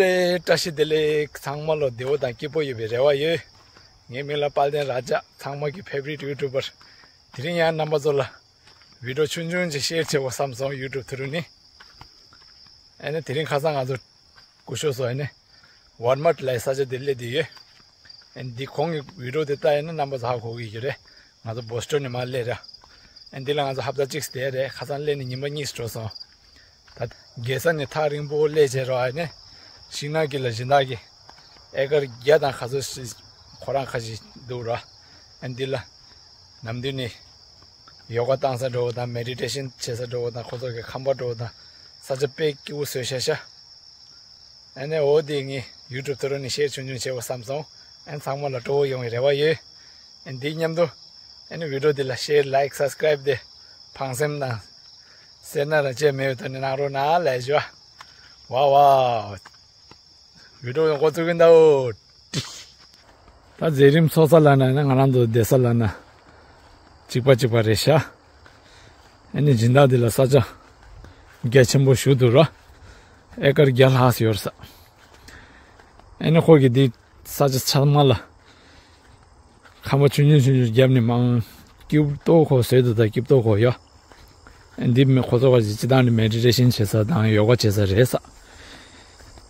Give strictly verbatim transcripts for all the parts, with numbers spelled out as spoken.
ལེ། བཀྲ་ཤིས་བདེ་ལེགས། ཚང་མ་ལ་བདེ་པོ་དང་སྐྱིད་པོ་ཡོད་པའི་རེ་བ་ཡོད། ངའི་མིང་ལ་དཔལ་ལྡན་ར་ཇ། ཚང་མ་གི་ཕེབ་རིཊ་ཡུ་ཊུབ་པར། དེ་རིང་ཡང་རྣམ་པ་ཚོ་ལ་བི་ཌིའོ་ཆུང་ཆུང་ཅིག་ཤེར་བྱེད་དགོས་བསམ་སོང་། ཡུ་ཊུབ་ཐུ་རུ་ནི། ཨ་ནི་དེ་རིང་ཁ་སང་ང་ཚོ་སྐུ་ཞབས་ཚོ་ཨ་ནི་ཝར་མཊ་ལ་ས་ཆ་དེ་སླེབས་བསྡད་ཡོད། ཨ་ནི་འདི་གོང་གི་བི་ཌིའོ་དེ་ལྟ་ཡིན་ན་རྣམ་པ་ཚོ་ཧ་གོ་གི་ཡོད་རེད། ང་ཚོ་བོ་སི་ཊོན་ནས་མར་སླེབས་ར། ཨ་ནི་འདི་ལ་ང་ཚོ་ཧབ་ཏ་གཅིག་བསྡད་རེད། ཁ་སང་སླེབས་ནས་ཉི་མ་གཉིས་འགྲོ་སོང་། ད་རྒྱལ་ས་ནས་ཐག་རིང་པོ་སླེབས་བྱས་རོགས། ཨ་ནི་ཤིང་ནགས་ཀྱི་ལ་སྦྱིན་བདག་གིས་ཨེ་ཀར་བརྒྱ་དང་ག་ཚོད་ཞིག་ཁོ་རང་ཁ་ཤས་འདུག་ར། ཨ་ནི་འདི་ལ་ནམ་དུས་ནས་ཡོ་ག་བཏང་ས་འགྲོ་བ་དང་མེ་ཌི་ཊེ་ཤན་བྱེད་ས་འགྲོ་བ་དང་ཁོ་ཚོ་གི་ཁང་པ་འགྲོ་བ་དང་ས་ཆ་དཔེ་སྐྱིད་པོ་བཟོས་ཤག་ཤག་ཨ་ནི་འོ་དེ་ངས་ཡུ་ཊུབ་ཐོག་ནས་ཤེར་ཆུང་ཆུང་བྱེད་དགོས་བསམ་སོང་། ཨ་ནི་ཚང་མ་ལ་སྤྲོ་བོ་ཡོང་བའི་རེ་བ་ཡོད། ཨ་ནི་འདི་མཉམ་དུ་ཨ་ནི་བི་ཌིའོ་འདི་ལ་ཤེར་ལའིཀ་སབ་སི་ཀ་རའིབ་དེ་ཕངས་སེམས་དང་སེར་སྣ་རང་བྱས་མེད་པའི་ཐོག་ནས་གནང་རོགས་གནང་ལབ་ཞུ། ཝའོ་ཝའོ། བི་ཌིའོ་འགོ་བཙུགས་ཀྱིན་གདའ། ད་མཛད་རིམ་ཚོགས་ས་ལབ་ན་ང་རང་ཚོ་བསྡད་ས་ལབ་ན་གཅིག་པ་གཅིག་པ་རེད་ཤག་ཨ་ནི་སྦྱིན་བདག་འདི་ལ་ས་ཆ་རྒྱ་ཆེན་པོ་ཞིག་འདུག་ར། ཨེ་ཀར་བརྒྱ་ལྷག་ཙམ་ཡོད་རེད་ས། ཨ་ནི་ཁོ་གིས་འདི་ས་ཆ་ཚང་མ་ལ་ཁང་པ་ཆུང་ཆུང་ཆུང་ཆུང་བརྒྱབ་ནས་མང་སྐྱིད་པོ་ཁོ་བཟོས་འདུག་ད་སྐྱིད་པོ་ཁོ་ཡོད། ཨ་འདི་མི་ཁོ་ཚོ་ག་ཅིག་སྤྱི་བཏང་ནས་མེ་ཌི་ཊེ་ཤན་བྱེད་ས་དང་ཡོ་ག་བྱེད་ས་རེད་ས།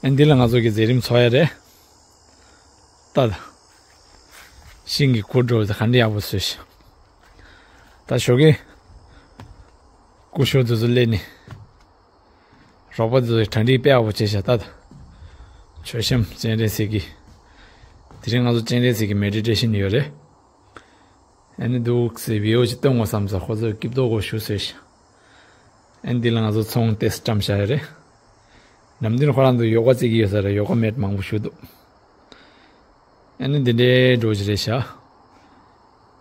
ཨ་འདི་ལ་ང་ཚོ་གི་མཛད་རིམ་ཚོགས་ཡ་རེད། ད་ད། ཤིང་གི་གུར་འགྲོ་ད་ག་འདྲ་ཡག་པོ་བཟོས་ཤག་ད་ཞོགས་ཀས་སྐུ་ཞབས་དེ་ཚོ་སླེབས་ནས་རོགས་པ་དེ་ཚོ་གྲ་སྒྲིག་དཔེ་ཡག་པོ་བྱས་ཤག་ད་ད། མཆོད་བཤམས་སྤྱན་རས་གཟིགས་ཀྱི། དེ་རིང་ང་ཚོ་སྤྱན་རས་གཟིགས་ཀྱི་མེ་ཌི་ཊེ་ཤན་ཡོད་རེད། ཨ་ནི་འདུག་སེ་བི་ཨོ་ཅིག་སྟོན་དགོས་བསམ་ས་ཁོ་ཚོས་སྐྱིད་པོ་གོ་ཞུ་ཟེར་ཤག་ཨ་ནི་འདི་ལ་ང་ཚོ་ཚོང་ཏེས་བཀྲམ་བཞག་ཡོད་རེད། ནམ་རྒྱུན་ཁོ་རང་ཚོ་ཡོ་ག་རྩེ་གི་ཡོད་ས་རེད། ཡོ་ག་མེཊ་མང་པོ་བཞག་འདུག་ཨ་ནི་འདི་འདྲའི་འགྲོ་གི་རེད་ཤག་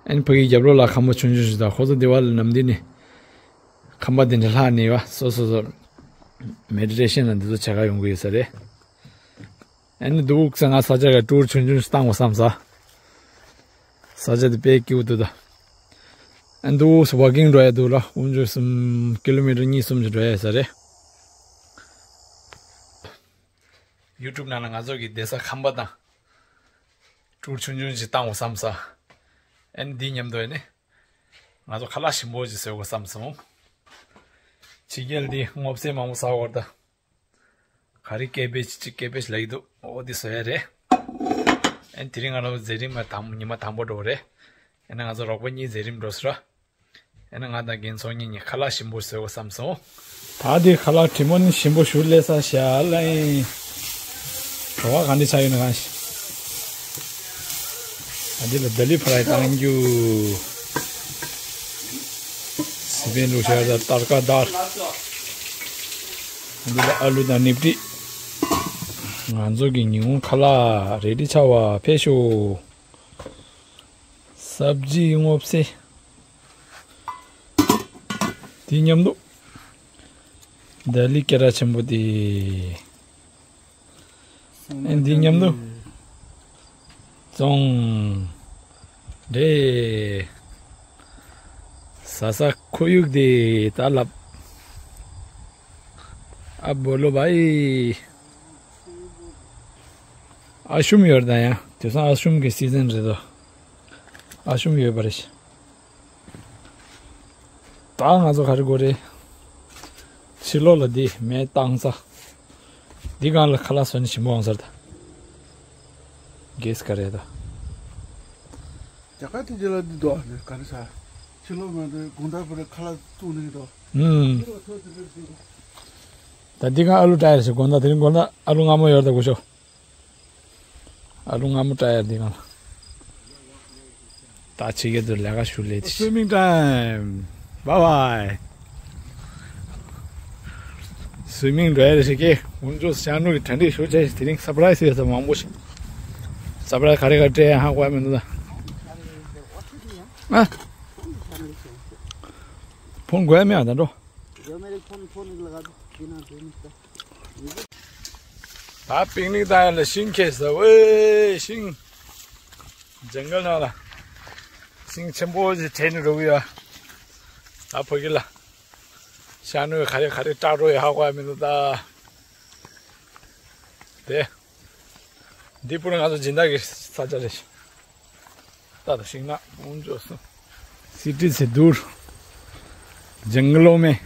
ཨ་ནི་ཕ་གིའི་རྒྱབ་ལོགས་ལ་ཁང་པ་ཆུང་ཆུང་ཞིག་དང་ཁོ་ཚོ་འདི་བ་ལ་ནམ་རྒྱུན་ནས་ཁང་པ་འདི་འདྲ་ལྷག་ནས་བ་སོ་སོ་སོ་མེ་ཌི་ཊེ་ཤན་ལ་འདི་ཚོ་བྱེད་ག་ཡོང་གི་ཡོད་ས་རེད། ཨ་ནི་འདུག་སེ་ང་ས་ཆ་ག་ཊུར་ཆུང་ཆུང་ཞིག་བཏང་དགོས་བསམ་ས། ས་ཆ་དེ་དཔེ་སྐྱིད་པོ་འདུག་ད། ཨ་འདུག་སེ་ཝོག་ཀིང་འགྲོ་ཡ་འདུག་ལ་དཀོན་མཆོག་གསུམ་ཀི་ལོ་མི་ཊར་གཉིས་གསུམ་ཞིག་འགྲོ་ཡ་ས་རེད། ཡུ་ཊུབ་ནང་ལ་ང་ཚོ་གི་བསྡད་ས་ཁང་པ་དང་ཊུར་ཆུང་ཆུང་ཞིག་བཏང་དགོས་བསམ་ས། ཨ་ནི་འདི་མཉམ་དུ་ཨ་ནི་ང་ཚོ་ཁ་ལག་ཞིམ་པོ་ཞིག་བཟོ་དགོས་བསམ་སོང་། ཕྱི་རྒྱལ་འདི་སྔོ་ཚལ་མང་པོ་ཟ་བར་ད། ག་རེ་ཀེ་བེཇ་ཅིག་ཀེ་བེཇ་ལབ་ཀྱི་འདུག་ཨོ་དེ་བཟོ་ཡ་རེད། ཨ་ནི་དེ་རིང་ང་རང་མཛད་རིམ་ལ་དང་ཉི་མ་དང་པོ་འགྲོ་རེད། ཨ་ནི་ང་ཚོ་རོགས་པ་གཉིས་མཛད་རིམ་འགྲོ་ཟེར་ར། ཨ་ནི་ང་དང་རྒན་ཚོགས་གཉིས་གཉིས་ཁ་ལག་ཞིམ་པོ་བཟོ་དགོས་བསམ་སོང་། ད་དེ་ཁ་ལག་དྲི་མ་ནི་ཞིམ་པོ་ཞིག་སླེབས་ས་ཤག་ལ་ཡིན། བྲོ་བ་ག་འདྲ་ཆགས་ཡོད་ན་གང་ཤེས། ཨ་འདི་ལ་དཱ་ལི་ཕ་རའི་བཏང་རྒྱུ། སི་པན་བླུགས་ཤར་དང་ཏར་ཀ་དར། ཨ་འདི་ལ་ཨ་ལུ་དང་ནིབ་ཏི། ང་ཚོ་གི་ཉིན་གུང་ཁ་ལག་རེ་ཌི་ཆགས་པ་ཕེབས་ཤོག་སབ་ཇི་སྔོ་ཚལ། དེ་མཉམ་དུ། དཱ་ལི་སྐེ་རགས་ཆེན་པོ་དེ། ཨེ་འདི་མཉམ་དུ། ཙོང་། འདྲེ། ཟ་ས་ཁོར་ཡུག་དེ་ད་ལབ། ཨ་བོ་ལོ་བའི། ཨ་ཤུམ་ཡོད་ད་ཡང་དེང་སང་ཨ་ཤུམ་གི་སི་ཛན་རེད་དོ། ཨ་ཤུམ་ཡོད་པ་རེད། ད་ང་ཚོ་ག་རེ་དགོས་རེད། ཕྱི་ལོགས་ལ་འདི་མེ་བཏང་ས། འདི་སྒང་ལ་ཁ་ལག་བཟོས་ན་ཞིམ་པོ་འོང་ས་རེད་ད། གེ་སི་ག་རེ་ད། རྒྱ་གར་དེ་རྗེས་ལ་འདི་འདུག་ཨ་ནི་ག་རེ་ཟ། ཕྱི་ལོགས་མ་འདི་དགོང་དག་བར་ཁ་ལག་བཙུགས་ནས་འདུག་ཨུམ། ད་འདི་སྒང་ཨ་ལུ་བཀྲ་ཡ་རེད་ཟེར། དགོང་དག་དེ་རིང་དགོང་དག་ཨ་ལུ་མངར་མོ་ཡོད་རེད་ད་སྐུ་ཞབས། ཨ་ལུ་མངར་མོ་བཀྲ་ཡ་འདི་གང་ལ། ད་ཕྱི་རྒྱལ་དུ་ལས་ཀ་ཞུ་ལས་ཏེ། Swimming time. Bye bye. སུའི་མིང་འགྲོ་ཡ་རེད་ཟེར་གི། དཀོན་མཆོག་ཤར་ནུབ་ཀྱི་གྲ་སྒྲིག་ཞུ་བྱས། དེ་རིང་སར་པ་རའི་སི་ཡོད་ས་མང་པོ་ཞིག་སར་པ་རའི་སི་ག་རེ་ག་རེ་སྤྲད་ཡ་ཧ་གོ་ཡ་མི་འདུག་ད། ཨ། ཕོན་དགོས་ཡ་མེད་ཨ་ད་འགྲོ། ད་པིག་ནིག་བཏང་ཡ་ལ་ཤིང་ཁྱེར་ས་ཝེ་ཤིང་། ཇང་གལ་ནང་ལ་ཤིང་ཆེན་པོ་ཞིག་དྲས་ནས་འགྲོ་གི་ཡོད། ད་ཕ་གི་ལ་ཤར་ནུབ་ག་རེ་ག་རེ་སྐྲག་འགྲོ་ཡ་ཧ་གོ་ཡ་མི་འདུག་ད། དེ། འདི་པུ་ར་ང་ཚོ་སྦྱིན་བདག་གི་ས་ཆ་རེད། ད་ད་ཤིང་ནགས་ཀོང་ཇོ་སུ། सिटी से दूर, जंगलों में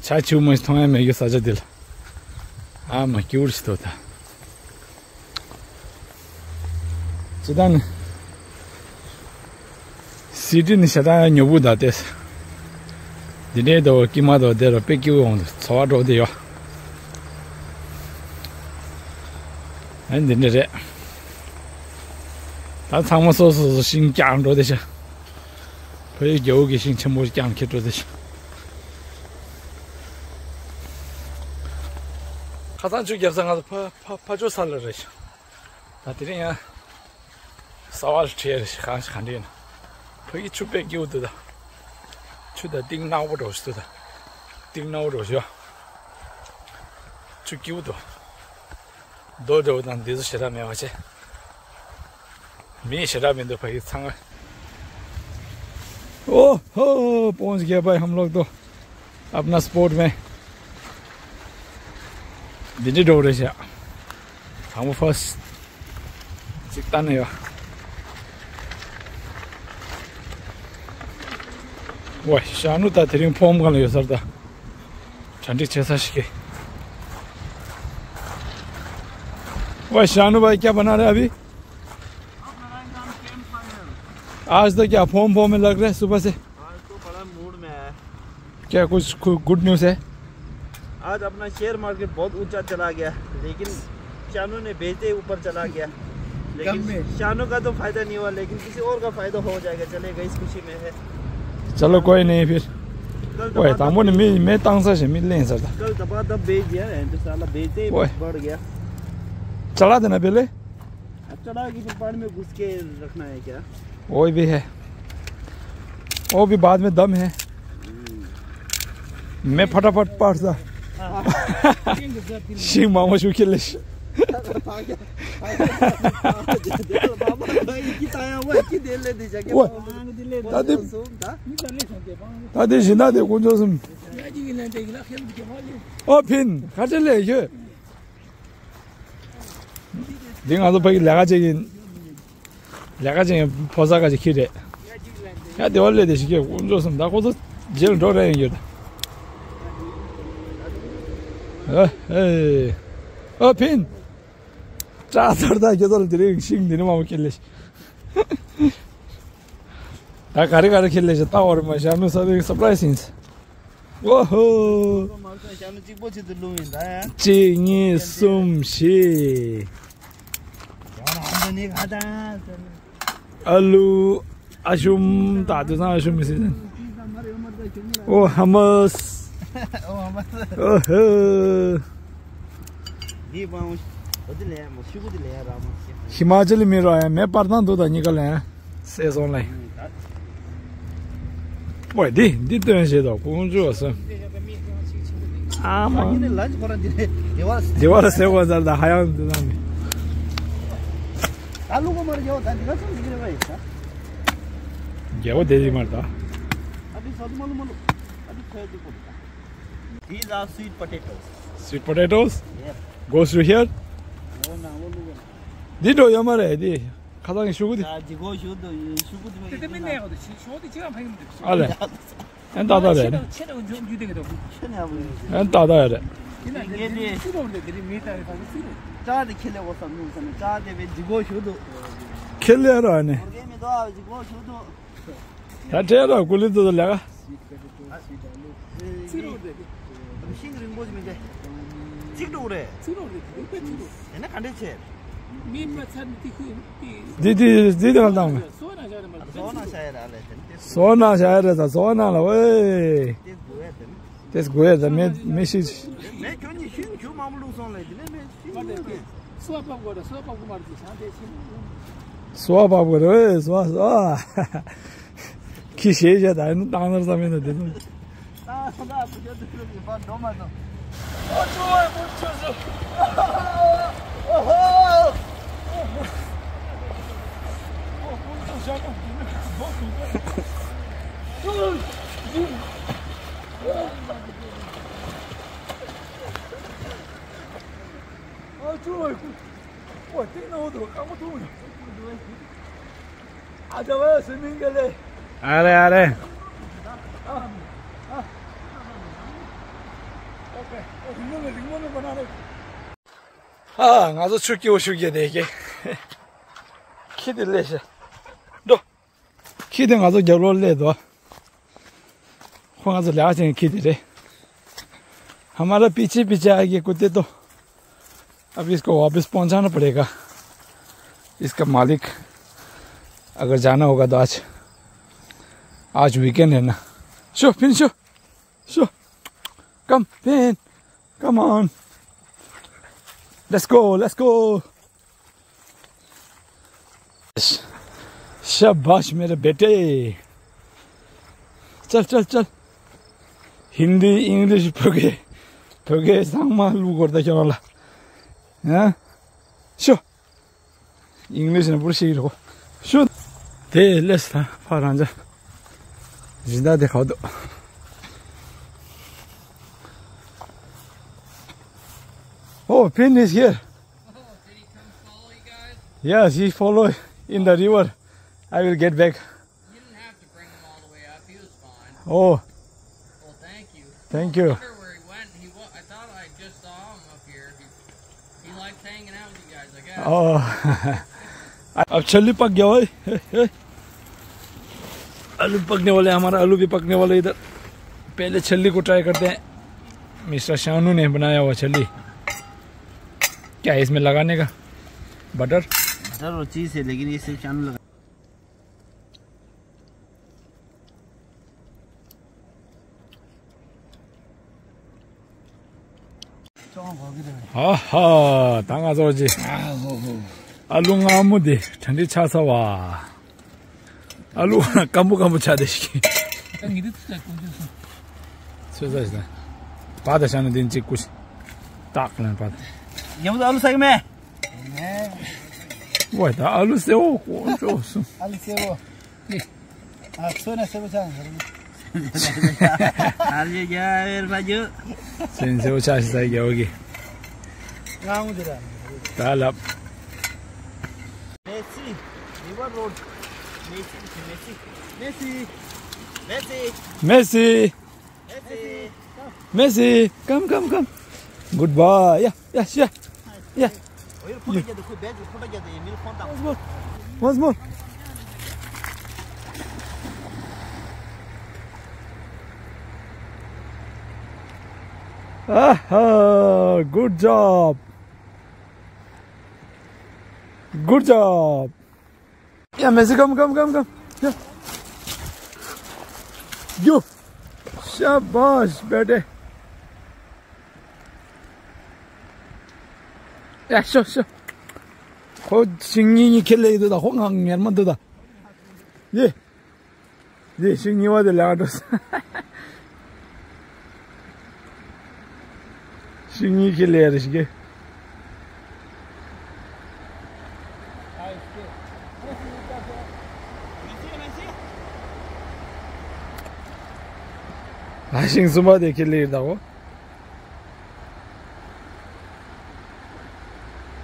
ཆར་ཆུ་མ་མཐོང་ཡ་མེད་ཀྱི་ས་ཆ་འདི་ལ། ཨ་མ་སྐྱིད་པོ་ཞིག་འདུག་ད། ཅི་ད་ནི། སི་ཊི་ནི་ཞེ་དྲག་ཉོབ་པོ་ད་ལྟས། འདི་འདྲའི་དོ་སྐྱིད་མ་དོ་དེ་རུ་དཔེ་སྐྱིད་པོ་འོང་འདུག་ཚོར་བ་འགྲོ་བསྡད་ཡོད། ཨ་འདི་འདྲ་རེད། ད་ཚང་མ་སོ་སོ་སོ་ཤིང་བརྐྱང་འགྲོ་བསྡད་ཤག་ཕ་ཡུལ་རྒྱལ་པོ་གི་ཤིང་ཆེན་པོ་བརྐྱང་ཁྱེར་འགྲོ་བསྡད་ཤག་ཁ་སང་ཆུ་རྒྱབ་ས་ང་ཚོ་ཕ་ཕ་ཕ་ཇོ་ས་ལ་རེད་ཤག་ད་དེ་རིང་ཡང་ས་བ་ལ་ཁྲིད་ཡ་རེད་ཤག་གང་ཞིག་ག་འདྲ་ཡིན་ན། ཕ་གི་ཆུ་དཔེ་སྐྱིད་པོ་འདུག་ད། ཆུ་ད་གཏིང་ནག་པོ་འགྲོ་ཞིག་འདུག་ད། གཏིང་ནག་པོ་འགྲོ་ཞིག་ཆུ་སྐྱིད་པོ་འདུག་རྡོ་འདྲ་བོ་དང་འདི་ཚོ་ཞེ་དྲག་མེད་པ་བྱས། མི་ཞེ་དྲག་མི་འདུག་ཕ་གི་ཚང་མ། ओहो, पहुंच गया भाई हम लोग तो अपना स्पॉट में। འདི་འདྲ་འགྲོ་རེད་ཤག་དང་པོ་ཕར་སི་ཊི་གཅིག་བལྟས་ན་ཡོད། ཝེ་ཤ་ནུ་ད་དེ་རིང་ཕོམ་གང་ལ་ཡོད་སར་ད། གྲ་སྒྲིག་བྱེད་ས་ཞིག་གི། ཝེ་ཤ་ནུ་भाई, क्या बना रहे अभी? आज तो क्या फॉर्म फॉर्म में लग रहे हैं सुबह से? आज तो बड़ा मूड में है। क्या कुछ गुड न्यूज़ है? आज अपना शेयर मार्केट बहुत ऊंचा चला गया, लेकिन शानू ने बेचते ही ऊपर चला गया। लेकिन शानू का तो फायदा नहीं हुआ, लेकिन किसी और का फायदा हो जाएगा, चलेगा, इस खुशी में है। चलो कोई नहीं फिर। कल वे दबा तामो ने दब मैं मैं तांग सा से मिल लें सर। कल दबा दब बेच दिया है तो साला बेचते ही वे बढ़ गया। चढ़ा देना पहले। अब चढ़ा के फिर पानी में घुस के रखना है क्या? वो भी है, वो भी बाद में दम है। मैं फटाफट पार सा। ཤིང་མང་པོ་ཞིག་ཁྱེར་ལེ་ཤི། ད་དེ་ད་དེ་བཞིན་ན་དེ་དཀོན་མཆོག་གསུམ། ཨོ་ཕིན་ཁ་ཆེ་ལེ་ཡོད། འདི་ང་ཚོ་ཕ་གི་ལས་ཀ་བྱེད་ཀྱི་ཡིན། ལས་ཀ་བྱེད་ཀྱི་ཕོ་གསར་ཁ་ཅིག་ཁྱི་རེད། ཡ་དེ་བ་ལས་དེ་ཞིག་གི་དཀོན་མཆོག་གསུམ་ད་ཁོ་ཚོ་རྗེས་ལ་འགྲོ་རན་ཡོད་ད། ཨ་ཨེ་ཨ་ཕིན། བཀྲ་ཚར་ད་ཁྱེད་ཚོ་ལ་དེ་རིང་ཤིང་འདི་ནི་མང་པོ་ཁྱེར་ལེ་ཤི། ད་ག་རེ་ག་རེ་ཁྱེར་ལེ་ཤི་ད་བར་མ་ཤ་ནུ་ས་དེ་སར་པ་རའི་ཛི་ཡིན། ཝོ་ཧོ། ཤ་ནུ་གཅིག་པོ་ཆེད་དུ་བླུགས་ཡིན་ད་ཡ། གཅིག་གཉིས་གསུམ་བཞི། ཡང་ཧམ་ད་ནི་ག་ད། ཨ་ལུ། ཨ་ཤུམ་ད་དུ་སང་ཨ་ཤུམ་མི་སྲིད་ཟིན། ཨོ་ཧ་མ་སི། ཨོ་ཧ་མ་སི། ཨོ་ཧོ། འདི་པང་འོ་དེ་ལས་མོ་ཤུ་གུ་དེ་ལས་ར་མ་ཤེས། ཧི་མ་ཅལ་མི་རོ་ཡ་མེ་པར་ཐང་དུ་ད་ཉི་ག་ལས། སེ་སོང་ལེ། ཝེ་འདི་འདི་སྟོན་བྱེད་དོ་ཀོང་ཇོ་སོ། ཨ་མ། འདི་བ་ལ་སེ་བ་ཟར་ད་ཧ་ཡང་འདི་ན་མི། ད་ལུག་མར་རྒྱལ་བ་ད་འདི་ག་ཚོད་འདི་རེ་བ་ཡིན་ད། རྒྱལ་བ་དེ་རིགས་མར་ད། ཨ་འདི་ས་དུ་མ་ལུ་མ་ལུ། ཨ་འདི་ཁོའི་འདི་ཀོ་ད། These are sweet potatoes. Sweet potatoes? Yes. Goes to here? འདི་འགྲོ་ཡོད་མ་རེད་འདི། ཁ་སང་གི་ཤུ་གུ་དེ། ཡ་ཇི་གོ་ཤུ་དུ་ཡི་ཤུ་གུ་དེ་དེ་དེ་མི་ནས་གོ་དེ་ཤི་ཤོ་དེ་ཅི་ཡང་ཕན་གི་མི་འདུག་ཨ་ལེ། ཨན་ཏག་ཏག་རེད། ཆེ་ནས་འཇུ་འཇུ་དེ་གི་དོ། ཆེ་ནས་ཨ་བུ་ཡིན། ཨན་ཏག་ཏག་རེད། དེ་ན་དེ་དེ་ཅི་རོ་དེ་དེ་མི་ལྟ་རེ་ད་ཅི་རེད། ཅག་དེ་ཁེ་ལེ་གོ་བསམ་ནུ་བསམ་ནས་ཅག་དེ་བས་ཇི་གོ་ཤུ་དུ། ཁེ་ལེ་ར་ནི། འོར་གེ་མི་དོ་ཨ་ཇི་གོ་ཤུ་དུ། ད་དྲན་རོགས་ཀུ་ལི་ཏོ་ལ་ཤིང་རིང་པོ་ཞིག་མི་འདུག་གཅིག་འདུག་རེད། དེ་ན་ག་འདྲས་བྱས། འདི་འདི་འདི་དེ་གང་དང་། བཟོ་ན་བྱ་ཡ་ར་ལས་དེ་ནི་བཟོ་ན་བྱ་ཡ་ར་ད་བཟོ་ན་ལ་ཝེ། དེ་དགོས་ཡ་དེ་ནི། དེ་དགོས་ཡ་ད་མེ་མེ་ཤི། མེ་ཁྱོད་ནི་ཤིང་ཁྱུ་མང་པོ་བླུགས་སོང་ལས་དེ་ནས་མེ། སོ་བ་པ་གོ་ར་སོ་བ་པ་གོ་མ་རེད་ཤང་དེ་ཤིང་། སོ་བ་པ་གོ་ར་སོ་བ་སོ་བ། ཁྱི་ཞེས་བྱ་ད་ནི་བཏང་ནར་ཙམ་ཡིན་ན་དེ་ཚོ། ཨ་ཙི་བ་སི་མིང་ག་ལེ། ཨ་རེ་ཨ་རེ། ཨ་ང་ཚོ་ཆུ་སྐྱིད་པོ་ཞིག་རྒྱག་བསྡད་ཀྱི། ཁྱི་དེ་སླེབས་ཤག་འགྲོ། ཁྱི་དེ་ང་ཚོ་རྒྱབ་ལོགས་སླེབས་འདུག་ཁོ་ང་ཚོ་ལས་ཀ་བྱེད་མཁན་ཁྱི་དེ་རེད། हमारा पीछे पीछे आके कुत्ते तो अब इसको वापस पहुंचाना पड़ेगा। इसका मालिक अगर जाना होगा तो आज, आज वीकेंड है ना। Show fin show, show, come fin, come on, let's go, let's go. शाबाश मेरे बेटे। चल चल चल। हिंदी, इंग्लिश, भोगे, भोगे सांगमा लू करता चलो ला। हाँ? शो। इंग्लिश ने पूरी सीख रखो। शो। ते लेस था फारांजा। जिंदा दिखाओ तो। Oh, Finn is here. Yes, he follow in the river. I will get back. You didn't have to bring him all the way up. He was fine. Oh. Well, thank you. Thank you. I wonder where he went. He wa- I thought I just saw him up here. He, he likes hanging out with you guys, I guess. Oh. अब छल्ली पक गया भाई। आलू पकने वाले, हमारा आलू भी पकने वाला इधर। पहले छल्ली को ट्राई करते हैं। मिस्टर शानू ने बनाया हुआ छल्ली। क्या है इसमें लगाने का? बटर? बटर और चीज़ है, लेकिन ये सिर्फ शानू लगा। ཧ་ཧ། ད་ང་ཚོ་ཅི། ཨ་ལུ་མངར་མོ་དེ་གྲ་སྒྲིག་ཆགས་ཚར་བ། ཨ་ལུ་སྐམ་པོ་སྐམ་པོ་ཆགས་བསྡད་ཤག་ཚོད་ཚ་ཞིག་ད། བ་ད་ཤ་ན་དེ་གཅིག་ཀུ་ཤི། ཏག་ལན་བ་ད། ཉམས་ད་ཨ་ལུ་ཟ་གི་མེད། ཝའི་ད་ཨ་ལུ་སེ་བོ་ཀོ་ཅོ་སུ། ཨ་ལུ་སེ་བོ། ཨ་ཚོད་ན་སེ་བོ་ཆགས་ཡིན། ཨ་ལུ་རྒྱ་བེར་བ་རྒྱུ། སེན་སེ་བོ་ཆགས་ཤི་ས་རྒྱ་བོ་གི། ང་འོང་དེ་ར། ད་ལབ། Messi, River Road. Messi, Messi, Messi, Messi, Messi, Messi. Messi, come, come, come. Good boy. Yeah, yeah, yeah. Yeah. Once more. Once more. Aha, good job. Good job. Yeah, Messi, come, come, come, come. Yeah. Yo. शाबाश बेटे। Yeah, sure, sure. ཁོ་ཤིང་གཉིས་གཉིས་ཁྱེར་ལེ་ཡི་འདུག་ད། ཁོ་ང་ངེར་མ་འདུག་ད། ཡེ། འདི་ཤིང་གཉིས་པ་དེ་ལས་ཀ་འགྲོ་སོང་། ཤིང་གཉིས་ཀྱི་ལས་རེ་ཞིག་གི། ཨ་ཤིང་གསུམ་པ་དེ་ཁྱེར་ལེ་ཡི་འདུག་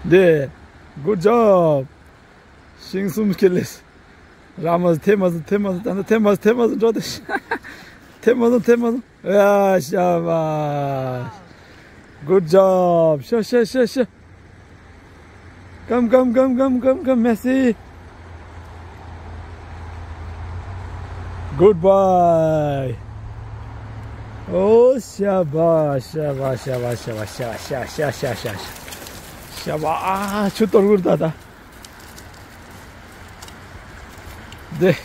འདི། Good job. ཤིང་གསུམ་ཁྱེར་ལེ། ར་མ་ཐེ་མ་ཐེ་མ་ད་ཐེ་མ་ཐེ་མ་འགྲོ་དེ། ཐེ་མ་ཐེ་མ། ཡ་ཤ་བ། Good job. ཤ་ཤ་ཤ་ཤ། Come, come, come, come, come, come, Messi. Good boy. Oh, ཤ་བ་ཤ་བ་ཤ་བ། ཤ་བ། ཨ་ཆུ་གཏོར་གུར་ད་ད། དེ།